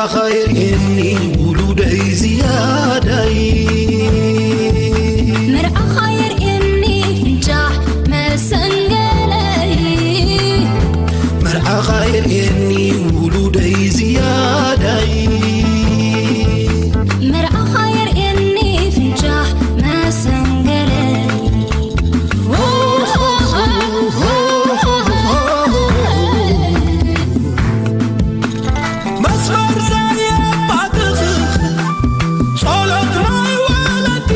ኻየርእየኒ ውሉደይ ዝያዳይ። መርዓኻ የርእየኒ ፍንጫሕ መሰንገለይ። መርዓኻ የርእየኒ ውሉደይ ዝያዳይ። መርዓኻ የርእየኒ ፍንጫሕ መሰንገለይ። መስመር ዘየባትኽ ጸሎት ናይ ወለዲ፣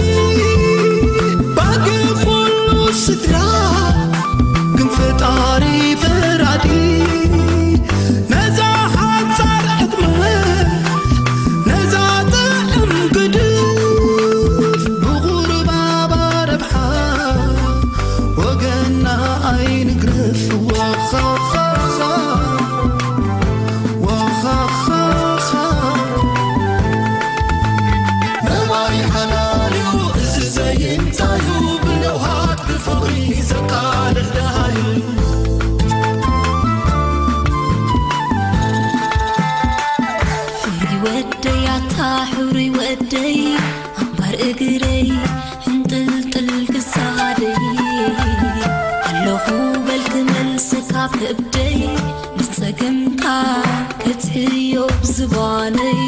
ባጊ ኩሉ ስድራ ግን ፈጣሪ ፈራዲ። ነዛ ሓጻር ዕድመ፣ ነዛ ጥዕም ግድፍ፣ ብቑርባባ ረብሓ፣ ወገና ኣይንግረፍ። ዋኻኻኻ፣ ዋኻኻኻ። ነባይ ሓላልዩ እዚ ዘይንታዩ፣ ብለውሃት ብፍቕሪ ዘቃልሕ ደሃዩ። ሕሩይ ወደይ ኣታ ሕሩይ ወደይ፣ ኣምባር እግረይ ሕንጥልጥል ክሳደይ፣ ኣለኹ በል ክመልስ ካብ ከብደይ፣ ንጸገምካ ከትሕዮ ብዝባነይ።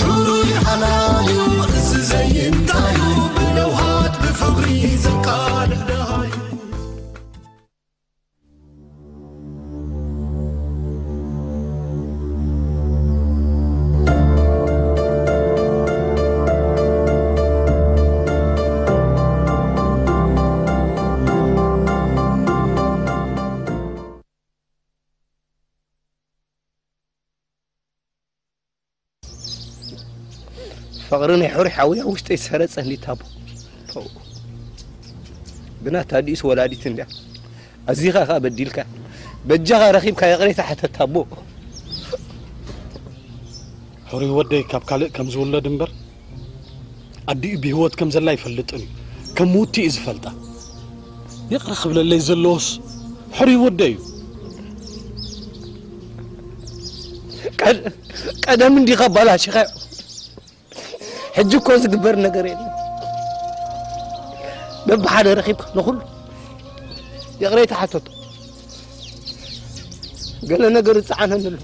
ሕሩይ ሓላልዩ እዚ ዘይንታዩ፣ ብለውሃት ብፍቕሪ ዘቃልሕ ደሃዩ። ፍቕሪ ናይ ሕሩይ ሓዊ ኣብ ውሽጠይ ዝሰረጸ እንዲ ታቦ። ፐው። ግና ታዲኡስ ወላዲት እንድያ። ኣዚኻ ኸኣ በዲልካ። በጃኻ ረኺብካ ይቕሬታ ሕተት ታቦ። ሕሩይ ወደይ ካብ ካልእ ከም ዝውለድ እምበር፣ ኣዲኡ ብህይወት ከም ዘላ ኣይፈልጥን እዩ። ከም ምውቲ እዩ ዝፈልጣ። ይቕረ ክብለለይ ዘለዎስ ሕሩይ ወደይ እዩ። ቀድ-፣ ቀደም እንዲኻ ኣባላሺኻዮ። ሕጂ እኮ ዝግበር ነገር የለን። በብሓደ ረኺብካ ንኹሉ ይቕሬታ ሓተቶ። ገለ ነገር ዝጸዓነኒ ኣሎ።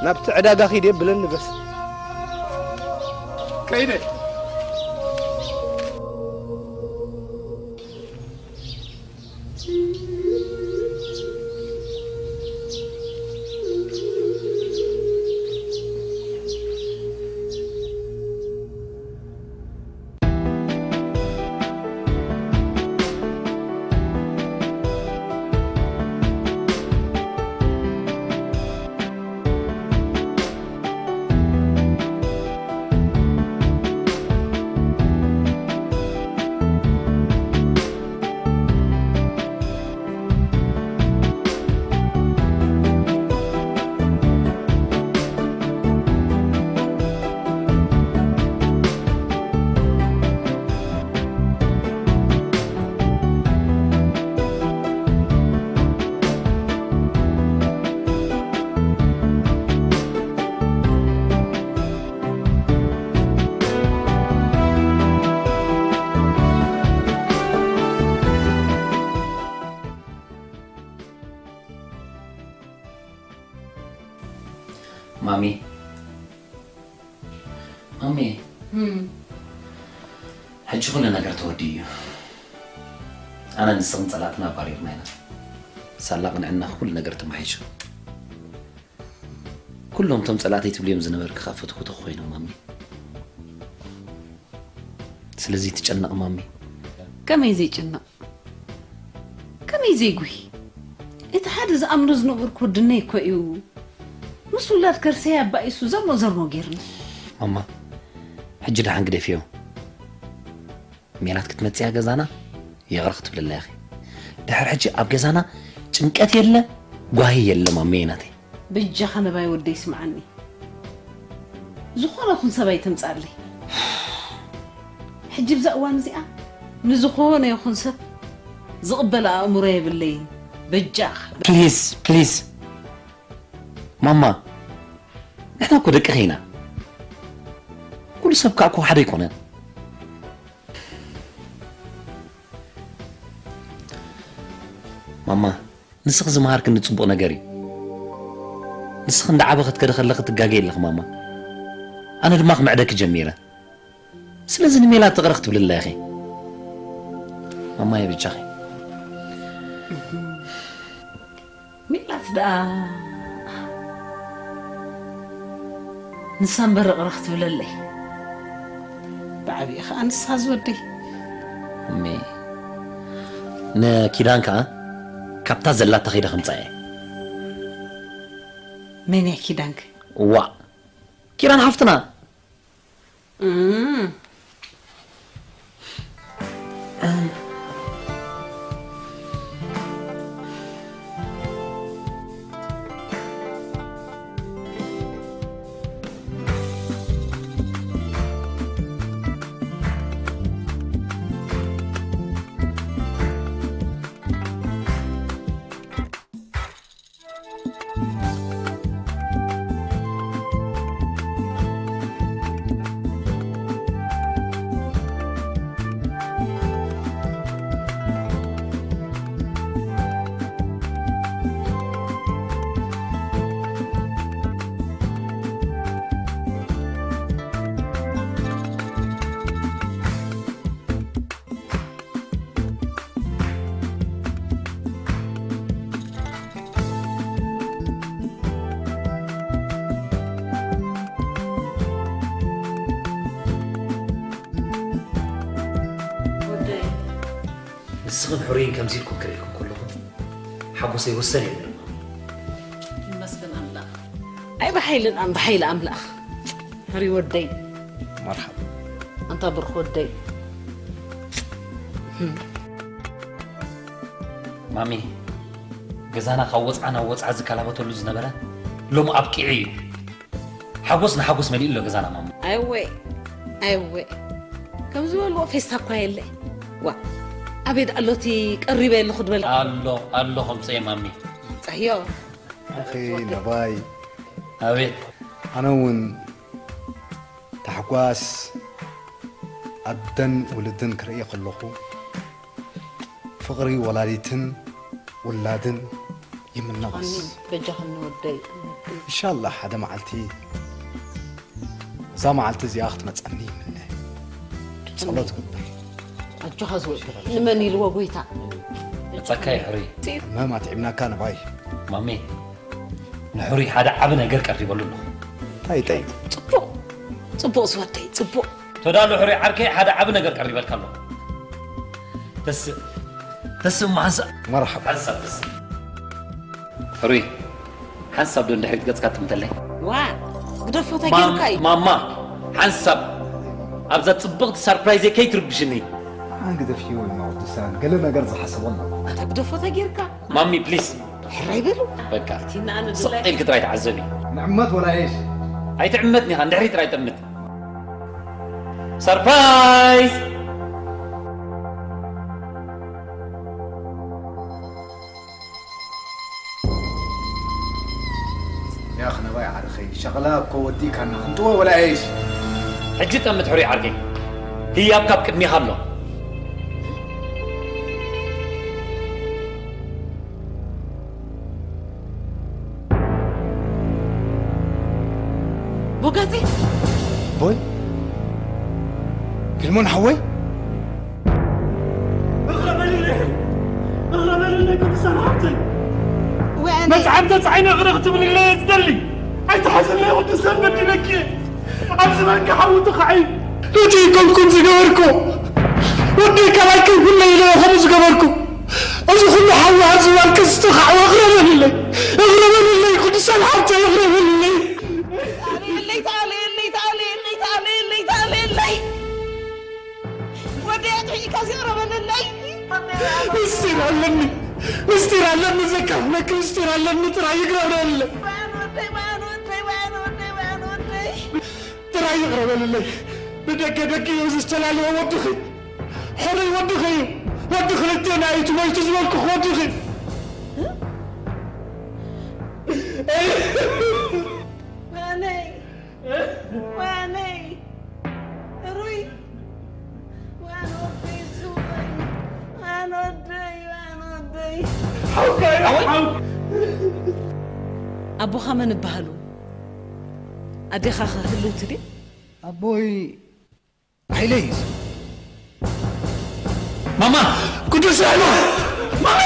ናብቲ ዕዳጋ ኺድ የብለኒ በስ። ከይደ። ማሚ፣ ማሚ፣ እም። ሕጂ ኩሉ ነገር ተወዲኡ እዩ። ኣነ ንስኽን ጸላእትና ኣባሪርና ኢና። ሳላ ቅንዕና ኩሉ ነገር ተማሒሹ። ኩሎም እቶም ጸላእተይ ትብልዮም ዝነበርኪ ከኣ ፈትውቲ ኮይኖም፣ ማሚ። ስለዚ ትጨነቕ፣ ማሚ። ከመይ ዘይጭነቕ? ከመይ ዘይጉሂ? እቲ ሓደ ዝኣምኖ ዝነበርኩ ወድነይ እኮ እዩ። ምስ ውላድ ከርሰይ ኣባኢሱ ዘርሞ ዘርሞ ጌርኒ። ማማ፣ ሕጂ ደሓን ግደፍዮ። ሜላት ክትመጽእ እያ ገዛና፣ ይቕረ ክትብለላ ኢኺ። ድሕሪ ሕጂ ኣብ ገዛና ጭንቀት የለ፣ ጓሂ የለ፣ ማመየ ናተይ። በጃኻ ነባይ ወደይ ስምዓኒ። ዝኾነ ኹን ሰብ ኣይተምጽኣለይ። ሕጂ ብዛ እዋን እዚኣ ንዝኾነ ይኹን ሰብ ዝቕበል ኣእምሮ የብለይን። በጃኻ። ፕሊዝ ፕሊዝ ማማ፣ ንሕና እኮ ደቅኺ ኢና። ኩሉ ሰብ ከኣ እኮ ሓደ ኣይኮነን። ማማ፣ ንስኺ ዝመሃርክኒ ጽቡቕ ነገር እዩ። ንስኺ እንዳዓበኽት ከደ ከለኺ ትጋገይ ኣለኺ ማማ። ኣነ ድማ ክምዕደኪ ጀሚረ። ስለዚ ንሜላት ይቕረ ክትብልላ ኢኺ ማማየ፣ በጃኺ። ሜላት ደኣ ንሳ እምበር ይቕረ ክትብለለይ። ብዓብዪ ኸኣ ንሳ ዝወደይ። እሜ፣ ንኪዳን ከኣ ካብታ ዘላታ ከይደ ከምጻ እየ። መን እያ ኪዳንከ? ዋእ፣ ኪዳን ሓፍትና። እም። ንስኽን ሕሩይን ከምዚ ኢልኩም ክርእየኩም ከለኹ ሓጎሰይ ወሰን የብሉን። ይመስገን ኣምላኽ። ኣይ ብሓይልን ኣም-፣ ብሓይሊ ኣምላኽ። ሕሩይ ወደይ። መርሓባ። ኣንታ ብርኽ ወደይ። ማሚ፣ ገዛና ካብ ወፅዓ ናብ ወፅዓ ዝከላበተሉ ዝነበረ ሎም ኣብቂዑ እዩ። ሓጎስ ንሓጎስ መሊኡ ኣሎ ገዛና ማሚ። ኣይወ፣ ኣይወ። ከም ዝበልዎ ፌስታ እኳ የለ። ዋ፣ ኣበይ ደኣ ኣሎ እቲ ቀሪበ ኣለኹ ዝበል? ኣሎ፣ ኣሎ ከምፅኦ እየ ማሚ። ኣምፀዮ። ኣኺ ነባይ። ኣቤት። ኣነ እውን ታሕጓስ ኣደን ውልድን ክርኢ ከለኹ ፍቕሪ ወላዲትን ውላድን ይምነ። በስ ኣሚን። በጃኽኒ ወደይ። ኢንሻላህ ሓደ መዓልቲ እዛ መዓልቲ እዚኣ ክትመፀኒ ይምነ። ጸሎት ግበር። ኣጆኻ ዝወደይ። ንመን ኢልዎ ጎይታ? መጻካይ ሕሩይ። ሕማም ኣትዒብናካ ነባይ። ማሜ፣ ንሕሩይ ሓደ ዓቢ ነገር ቀሪበሉ ኣለኹ። እንታይ እንታይ? ጽቡቕ። ጽቡቕ ዝወደይ፣ ጽቡቕ። ተዳሎ ሕሩይ ዓርከይ፣ ሓደ ዓቢ ነገር ቀሪበልካ ኣለኹ። ተስእ፣ ተስእ እሞ ሓንሳብ። መርሓባ። ሓንሳብ ተስእ። ሕሩይ፣ ሓንሳብ ዶ ንድሕሪት ገጽካ ትምተለይ? ዋ፣ ግደፎ ተጌርካ እዩ። ማማ፣ ሓንሳብ ኣብዛ ጽብቕቲ ሰርፕራይዘይ ከይትርብሽኒ። ኣን ግደፍዮ ወይማ ወዲ ሰላም፣ ገለ ነገር ዝሓሰቦ ኣሎ። ኣታ ግደፎ ተጌርካ። ማሚ፣ ፕሊስ። ሕራይ በሉ። በቃ። እቲ ንኣነ ስቕ ድላይ። ኢልክ ጥራይ ተዓዘቢ። ንዕመት ወላ እሽ። ኣይትዕመትኒ ኢኻ፣ ንድሕሪት ጥራይ ጠምት። ሰርፕራይዝ! ያኽ ነባይ ዓርከይ፣ ሸቕላ እኮ ወዲእካና፣ ክንጥወ ወላ እሽ። ሕጂ ጠምት ሕሩይ ዓርከይ። ህያብ ካብ ቅድሜኻ ኣሎ። ቦጋዜ። ቦይ፣ ፊልሞን ሓወይ። እቕረበልለይ፣ እቕረበልለይ ቅዱሳን ሓብተይ። ወይ ኣነ። መጽዓን ተጻዒነ እቕረ ክትብልለይ እየ ዝደሊ። ኣይትሓዝለይ ቅዱሳን በዲለኪ እየ። ኣብዚ መንገ ሓዊ ትኻዒ። እቲ ይኮንኩም ዝገበርኩ። ወደይ ካባይ ከይጉለይ ኢለ እየ ከምኡ ዝገበርኩ። እዚ ኩሉ ሓዊ ኣብዚ እዋን ክስትኻዕ እቕረበልለይ። እቕረበልለይ ቅዱሳን ሓብተይ እቕረበልለይ። ተኣለየለይ፣ ተኣለየለይ፣ ተኣለየለይ፣ ተኣለየለይ፣ ተኣለየለይ። ወደይ ኣጥፊእካ ዘይቕረበልለይ። ምስጢር ኣለኒ፣ ምስጢር ኣለኒ፣ ዘካፍለኪ ምስጢር ኣለኒ፣ ጥራይ ይግረበለይ። ባን ወደይ፣ ባን ወደይ፣ ባን ወደይ፣ ባን ወደይ። ጥራይ ይቕረበልለይ። ደገ ደገ እዩ እዚ ዝተላለየ ወድኺ። ሕሩይ ወድኺ እዩ። ወዲ ክልቴና እዩ እቲ ሞይቱ ዝበልኩኺ ወድኺ። ዋነይ፣ ዋነይ፣ ሕሩይ፣ ዋን ወደይ ዝወይ፣ ዋን ወደይ፣ ዋን ወደይ። ሓውካ እዩ፣ ሓው- ኣቦኻ መን እበሃሉ? ኣዴኻ ኸ ህልውቲ ድያ? ኣቦይ ሓይለይ እዩ። ማማ፣ ቅዱስ ያሉ፣ ማሚ!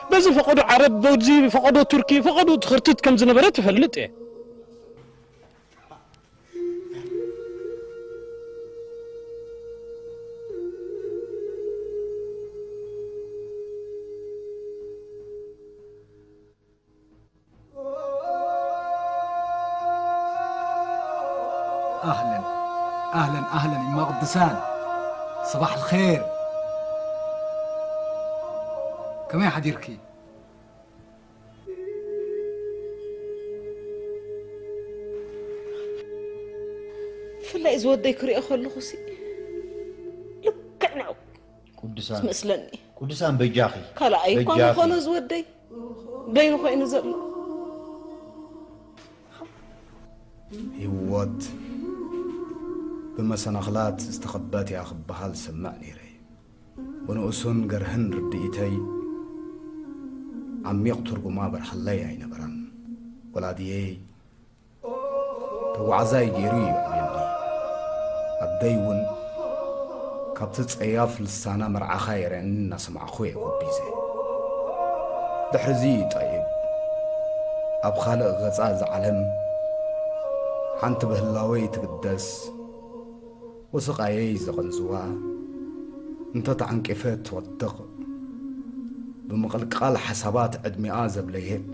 በዚ ፈቐዶ ዓረብ፣ በዚ ፈቐዶ ቱርኪ፣ ፈቐዶ ትኽርትት ከም ዝነበረ ትፈልጥ እየ። ኣህለን፣ ኣህለን፣ ኣህለን፣ እማ ቅዱሳን። ሰባሕ ልኼር። ከመይ ሓዲርኪ? ብፍላይ እዚ ወደይ ክሪኦ ከለኹሲ ልክዕ ንዑ ቅዱሳን፣ ዝመስለኒ። ቅዱሳን በጃኺ። ካልኣይ እኳ በጃኺ። ምኾነ እዚ ወደይ በይኑ ኮይኑ ዘሎ። ህይወት ብመሰናኽላት ዝተኸበት እያ ክበሃል ዝሰምዕ ነይረ እዩ። ብንኡሱን ገርህን ርድኢተይ ዓሚቕ ትርጉማ በርሃለይ ኣይነበረን። ወላድየይ ተጓዓዛይ ገይሩ እዩ ኣዕብዩኒ። ኣደይ እውን ካብቲ ጸያፍ ልሳና መርዓኻ የርእየኒ እናሰማዕኹ እየ ጎቢዘ። ድሕርዚ እዩ ጠይብ ኣብ ኻልእ ገጻ እዛ ዓለም ሓንቲ ብህላወይ ትግደስ ወስቓየይ ዘቐንዝዋ እንተ ተዓንቂፈ ትወድቕ ብምቕልቃል ሓሳባት ዕድሚኣ ዘብለየት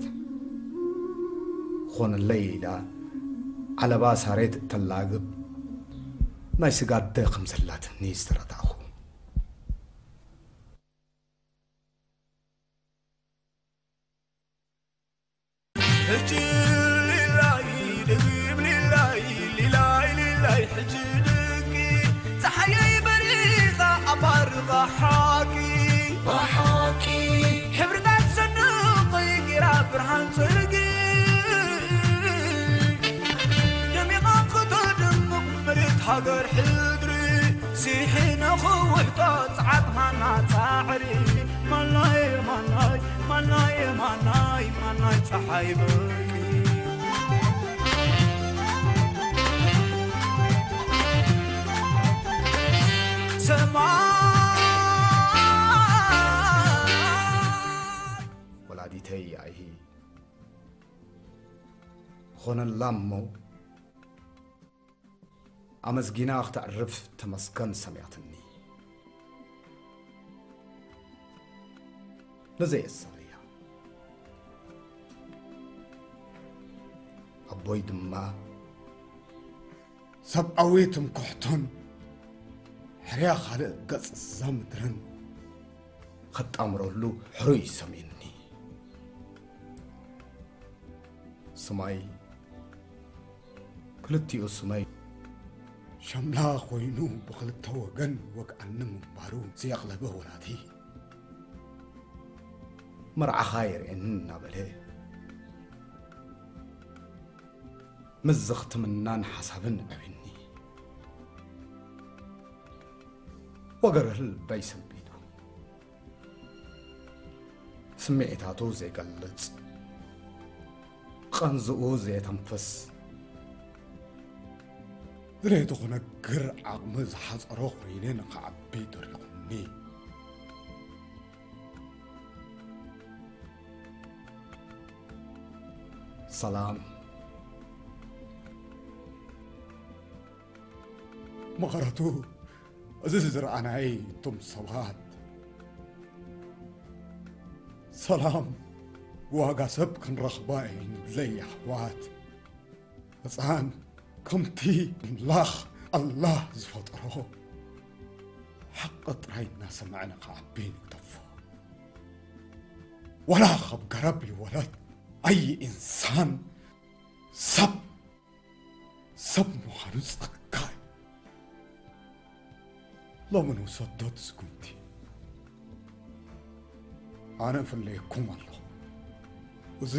ኾነለይ ኢላ ዓለባ ሳሬት እተላግብ ናይ ስጋ ኣደ ከም ዘላትኒ ዝተረዳእኹ። ሕጂ ሊላይ ድግም ሊላይ ሊላይ ሊላይ ሕጂ ድቂ ጸሓየይ በሪኻ ኣባርኻ ሓቂ ብሓቂ ሕብርታት ሰንቕ ቂራ ብርሃን ጽርጊ ደሚቓ ክተድምቕ መሬት ሃገር ሕድሪ ሲሒነ ክውሕጦ ጸዓት ማና ጻዕሪ ማናይ ማናይ ማናይ ማናይ ማናይ ጸሓይ በቂ ሰማይ ወላዲተይ ኣይሂ ኾነላ እሞ ኣመስጊና ክተዕርፍ ተመስገን ሰሚያትኒ። ንዘየሰረያ ኣቦይ ድማ ሰብኣዊ ትምክሕቱን ሕርያ ካልእ ገጽ እዛ ምድርን ኸጣምረሉ ሕሩይ ሰሚኒ። ስማይ ክልቲኡ ስመይ ሸምላ ኮይኑ ብኽልተ ወገን ወግኣኒ ምንባሩ ዘየቕለበ ወላዲ መርዓኻ የርእየኒ እናበለ ምስ ዝኽትምናን ሓሳብን ኣዕብኒ ወገርህ ልበይ ሰንቢዱ። ስምዒታቱ ዘይገልጽ ቐንዝኡ ዘየተንፍስ ድሌቱ ክነግር ዓቕሚ ዝሓጸሮ ኮይነ ንኽዓቢ ደሪኹኒ። ሰላም። መቐረቱ እዚ ዝረኣናይ እንቶም ሰባት፣ ሰላም ዋጋ ሰብ ክንረኽባ እዩ ንድለይ ኣሕዋት። ህፃን ከምቲ ኣምላኽ ኣላህ ዝፈጠሮ ሓቂ ጥራይ እናሰማዕና ክዓቢ ንግደፎ። ወላ ካብ ገረብ ይወለድ ኣይ ኢንሳን ሰብ ሰብ ምዃኑ ጸጋ እዩ። ሎሚ ንውሰዶ እቲ ስጉምቲ። ኣነ እፍለየኩም ኣለኹ። እዚ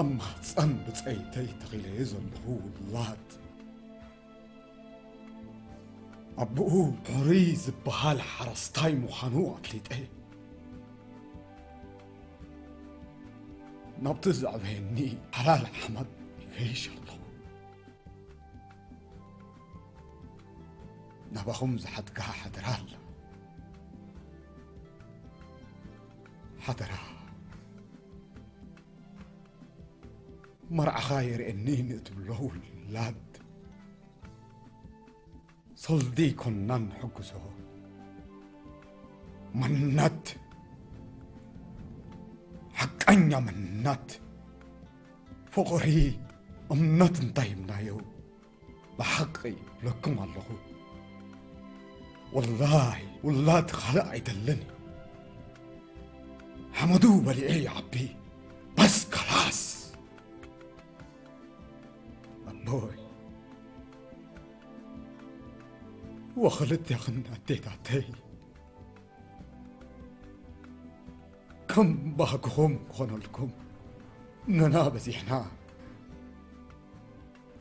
ኣብ ማህጸን ብጸይተይ ተኺለዮ ዘለኹ ውላድ፣ ኣቦኡ ሕሩይ ዝበሃል ሓረስታይ ምዃኑ ኣፍሊጠ፣ ናብቲ ዘዕበየኒ ሓላል ሓመድ ይገይሽ ኣለኹ። ናባኹም ዝሓድጋ ሓደራ ኣላ። ሓደራ፣ መርዓኻ የርእየኒ ንእትብሎ ውላድ፣ ሰልዲ ኮናን ሕጉሶ። መንነት፣ ሓቀኛ መንነት፣ ፍቕሪ፣ እምነት እንታይ ሂብናዮ? ብሓቂ እብለኩም ኣለኹ። ወላሂ፣ ውላድ ካልእ ኣይደልን እዩ። ሓመዱ በሊዑ ይዓቢ። በስ ካላስ። ኣቦይ፣ ወኽልቴኽን ኣዴታተይ፣ ከም ባህግኹም ክኾነልኩም ንና በዚሕና።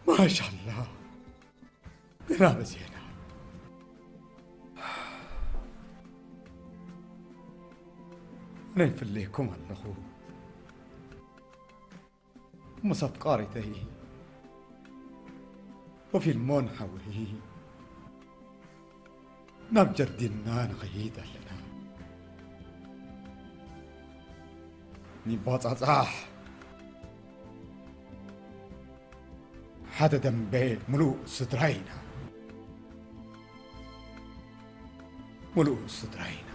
ማሻላ፣ ንና በዚሕና። ኣነ ይፍለየኩም ኣለኹ። ምስ ኣፍቃሪተይ ወፊልሞን ሓወይ ናብ ጀርዲንና ንኸይድ ኣለና። ንባጻጻሕ ሓደ ደምበ ምሉእ ስድራ ኢና። ምሉእ ስድራ ኢና።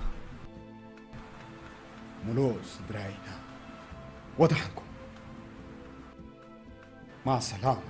ምሉእ ስድራ ኢና። ወደሓንኩም። ማሰላማ።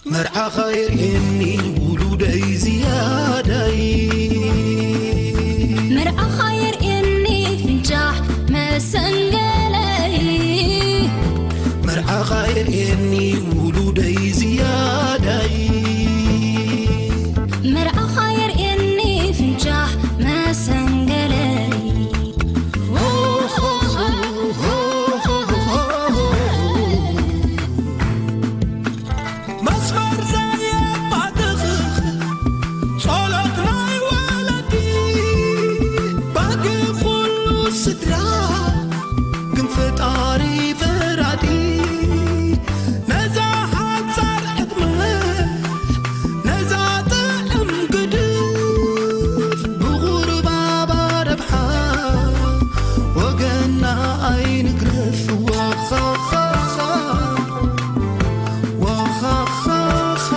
መርዓኻ የርእየኒ ውሉደይ ዝያዳይ። መርዓኻ የርእየኒ ፍንጫሕ መሰንገለይ። መርዓኻ የርእየኒ ውሉደይ ዝያዳይ። መርዓኻ የርእየኒ ፍንጫሕ መሰንገለይ። መስመር ዘየማትኽ ጸሎት ናይ ወለዲ፣ ባጊ ኩሉ ስድራ ግን ፈጣሪ ፈራዲ። ነዛ ሓጻር ዕድመ፣ ነዛ ጥዕም ግድፍ፣ ብቑርባባ ረብሓ ወገና ኣይንግረፍ። ዋኻኻኻ፣ ዋኻኻኻ።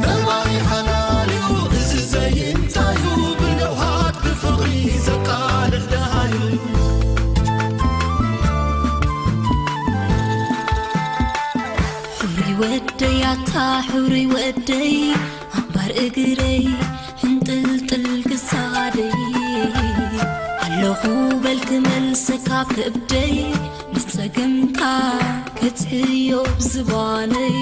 ነባይ ሓላል እዩ እዚ ዘይንታዩ፣ ብለውሃት ብፍቕሪ ዘቃልሕ ደሃዩ። ሕሩይ ወደይ ኣታ ሕሩይ ወደይ ኣንባር እግረይ ሕንጥልጥል ክሳደይ ኣለኹ በል ክመልሰካ ከብደይ ንጸገምካ ከጽሕዮ ዝባነይ።